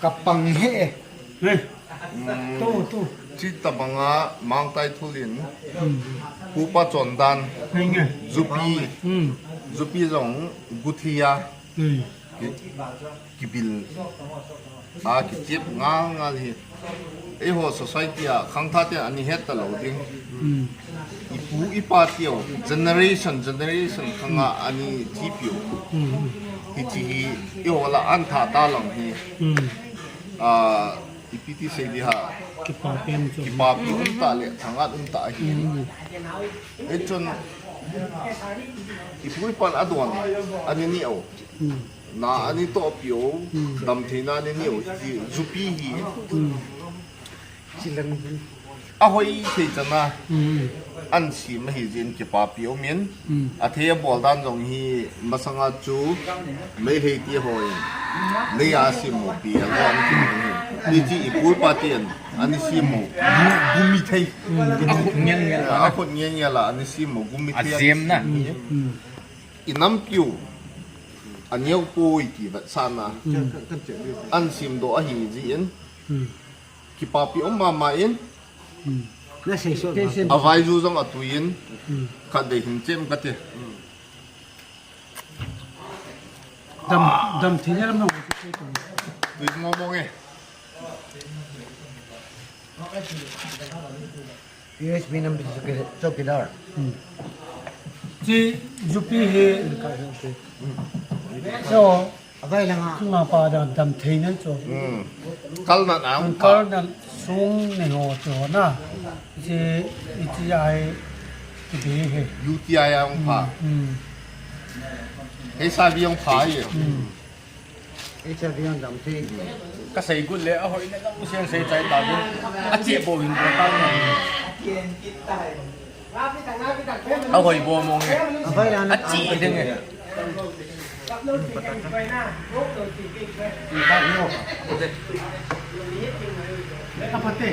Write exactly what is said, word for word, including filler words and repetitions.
Kapang he. He. Tu, tu. Chi tabanga mangtai thulin. Hmm. Pupa chondan. He nge. Jupi. Hmm. Jupi jong guthia. Hmm. Ki, kibil. A kichep ngal ngal hi. Eiho society a khangthah ten ani het talou ding. Hmm. Ipu ipa teu generation generation khanga ani chipeu. Hmm. Hichi hi eiho lah a antha talang hi. Hmm. A, ipi ti sei di ham. Kipapi um chu. Kipapi um tah le thangat um tah ahi. Hmm. Eichun ipu ipan adon ani neo. Hmm. Na ani tohpeu, hmm, damtheina ani neo, ti jupi hi. Hmm. Ahoi thei chana. Hmm. Ansem ahi jeh in kipapi umin. Hmm. Athei abol dan jong hi masanga chu Meitei te hon. Leiya sem u pi a lom ki hi. Hichi ipu ipa ten ani sem u. Gu-, gumithei. Hmm. Akhut ngeng ngel a. Akhut ngeng ngel a ani sem u gumithei. Ajemna. Hmm. Inampeu aneo poi ti vetsahna. Hmm. Ansem doh ahi jeh in. Hmm. Kipapi um mama in. Hmm. Avai ju jong atui in. Hmm. Khatvei hin chem kate. Dam, damtheina lam nong. Tui mong mong e. P S B nam chowkidar. Hmm. Chi jupi hi. So, avai langa. Chunga pa dam, damtheina chu. Hmm. Kalna ang. Kalna sung nei ho chu na. Chi, ichi ai, ichi he. U T I ang pha. Hmm. H I V ang pha ye. Hmm. Ei, cha diang dam thei. Ka sei got le, ahoi le, ka u siang sei chai ta ding. Ache bou hin ko ta na. Ahoi bou mong e. Avai lana. Ache ding e. Apate.